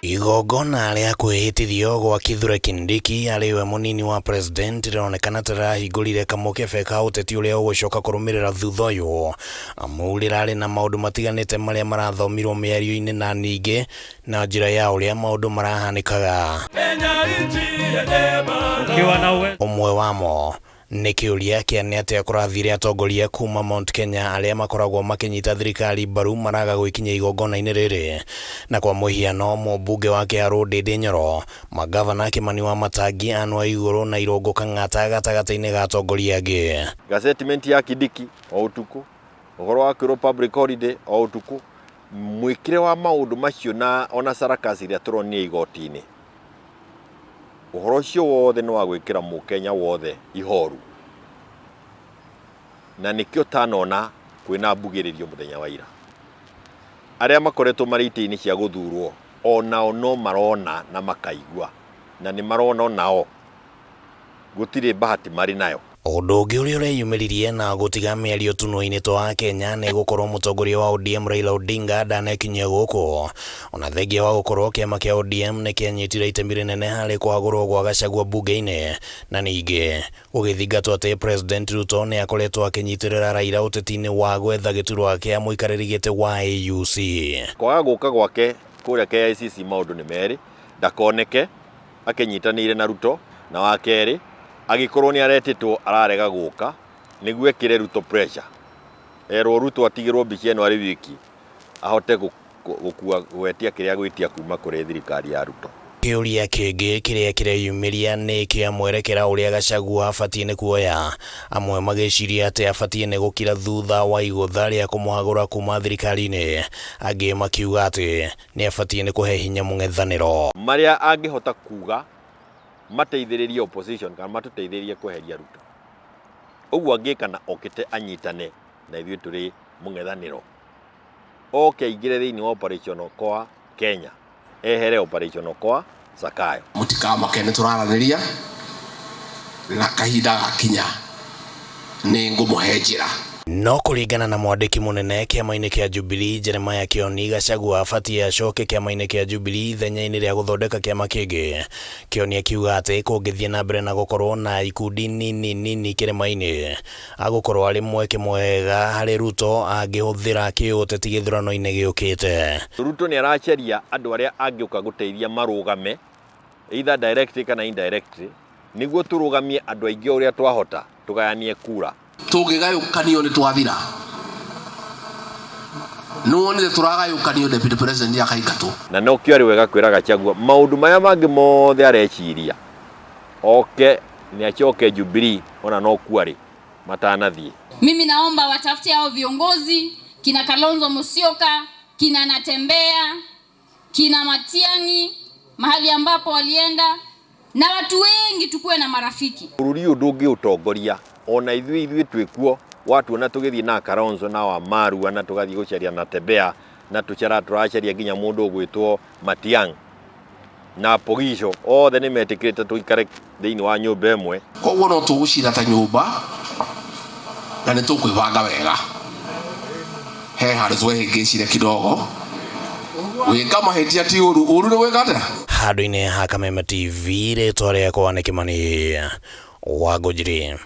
Igongona rĩa kwĩhĩtithio gwa Kithure Kindiki arĩ we mũnini wa president rĩronekana ta rĩrahingũrire kamũkebe ka ũteti ũrĩa ũgũcoka kũrũmĩrĩra thutha ũyũ, amu rĩrarĩ na maũndũ matiganĩte marĩa marathomirwo mĩario-inĩ na ningĩ na njĩra ya ũrĩa maũndũ marahanĩkaga. Ukiwa na uwezo Ũmwe wamo nĩ kĩũria kĩa nĩ atĩa kũrathire atongoria kuma Mount Kenya arĩa makoragwo makĩnyita thirikari mbaru maraga gwĩkinyia igongona-inĩ rĩrĩ, na kwa mũhiano mũmbunge wa Kĩharũ Ndĩndĩ Nyoro, mangavana Kĩmani wa Matangi, Anne Waigũrũ na Irũngũ Kang'ata gatagatĩ-inĩ ga atongoria angĩ. Gazettement ya Kindiki o ũtukũ, ũhoro wa kwĩrwo public holiday o ũtukũ, mwĩkĩre wa maũndũ macio na ona sarakasi ĩrĩa tũronire igoti-inĩ, ũhoro ũcio wothe nĩ wa gwĩkĩra mũkenya wothe ihoru, na nĩkĩo tanona kwĩna mbugĩrĩrio mũthenya wa ira. Arĩa makoretwo marĩ itĩ-inĩ cia gũthurwo onao no marona na makaigua, na nĩ marona onao gũtirĩ bahati marĩ nayo. Ũndũ ũngĩ ũrĩa ũreyumĩririe na gũtiga mĩario tũnua-inĩ twa Akenya nĩ gũkorwo mũtongoria wa ODM Raila Odinga ndanekinyia gũkũ. Ona thengia wa gũkorwo kĩama kĩa ODM nĩ kĩanyitire itemi rĩnene harĩ kũhagũrwo gwa Gachagua mbunge-inĩ, na ningĩ gũgĩthingatwo atĩ President Ruto nĩ akoretwo akĩnyitĩrĩra Raila ũteti-inĩ wa gwetha gĩturwa kĩa mũikarĩri gĩtĩ wa AUC. Kwaga gũka gwake kũrĩa KICC maũndũ nĩ merĩ, ndakoneke akĩnyitanĩire na Ruto, na wa kerĩ agĩkorwo nĩ aretĩtwo ararega gũka nĩguo ekĩre Ruto pressure, erwo Ruto atigĩrwo mbica ĩno arĩ wiki ahote gũkua gwetia kĩrĩa agwĩtia kuma kũrĩ thirikari ya Ruto. Kĩũria kĩngĩ kĩrĩa kĩreyumĩria nĩ kĩa mwerekera ũrĩa Gachagua abatiĩ nĩ kuoya, amwe magĩciria atĩ abatiĩ nĩ gũkira thutha wa igũtha rĩa kũmũhagũra kuma thirikari-inĩ, angĩ makiuga atĩ nĩ abatiĩ nĩ kũhe hinya mũng'ethanĩro. Marĩa angĩhota kuga mateithĩrĩrie opposition kana matũteithĩrĩrie kweheria Ruto. Ũguo angĩka na okĩte anyitane na ithuĩ tũrĩ mũng'ethanĩro, oke aingĩre thĩinĩ wa Operation Okoa Kenya, ehere Operation Okoa Zakayo. Mũtikamake nĩ tũraranĩria na kahinda gakinya nĩ ngũmũhe njĩra. No kũringana na mwandĩki mũnene kĩama-inĩ kĩa Jubilee Jeremiah Kĩoni, Gachagua abatiĩ acoke kĩama-inĩ kĩa Jubilee ithenya-inĩ rĩa gũthondeka kĩama kĩngĩ. Kĩoni akiuga atĩ kũngĩthiĩ na mbere na gũkorwo na ikundi nini nini kĩrĩma-inĩ, agũkorwo arĩ mweke mwega harĩ Ruto angĩhũthĩra kĩũteti gĩthurano-inĩ gĩũkĩte. Ruto nĩ aracaria andũ arĩa angĩũka gũteithia marũgame either directly kana indirectly nĩguo tũrũgamie andũ aingĩ o ũrĩa twahota tũgayanie kura. Tũngĩgayũkanio nĩ twathira. Nĩ wonire tũragayũkanio deputy president akaingatwo. Na nokĩo arĩ wega kwĩra Gachagua maũndũ marĩa mangĩ mothe areciria oke nĩ acoke Jubilee ona no kuo arĩ matanathiĩ. Mimi naomba watafute hao viongozi kina Kalonzo Musyoka, kina Natembeya, kina Matiang'i mahali ambapo walienda na watu wengi, tukuwe na marafiki. Bũrũri ũyũ ndũngĩũtongoria ona ithuĩ ithuĩ twĩkuo watuona tũgĩthiĩ na Kalonzo na Wamarua na tũgathiĩ gũcaria Natembeya na tũcara tũracaria nginya mũndũ ũgwĩtwo Matiang'i na Pogiso othe nĩ metĩkĩrĩte tũikare thĩinĩ wa nyũmba ĩmwe. Koguo no tũgũcira ta nyũmba na nĩ tũkwĩbanga wega. He handũ twehĩngĩcire kidogo. Gwĩka mahĩtia ti ũru, ũru nĩ gwĩka atĩa? Handũ-inĩ ha Kameme TV, rĩtwa rĩakwa nĩ Kĩmani wa Ngũnjiri.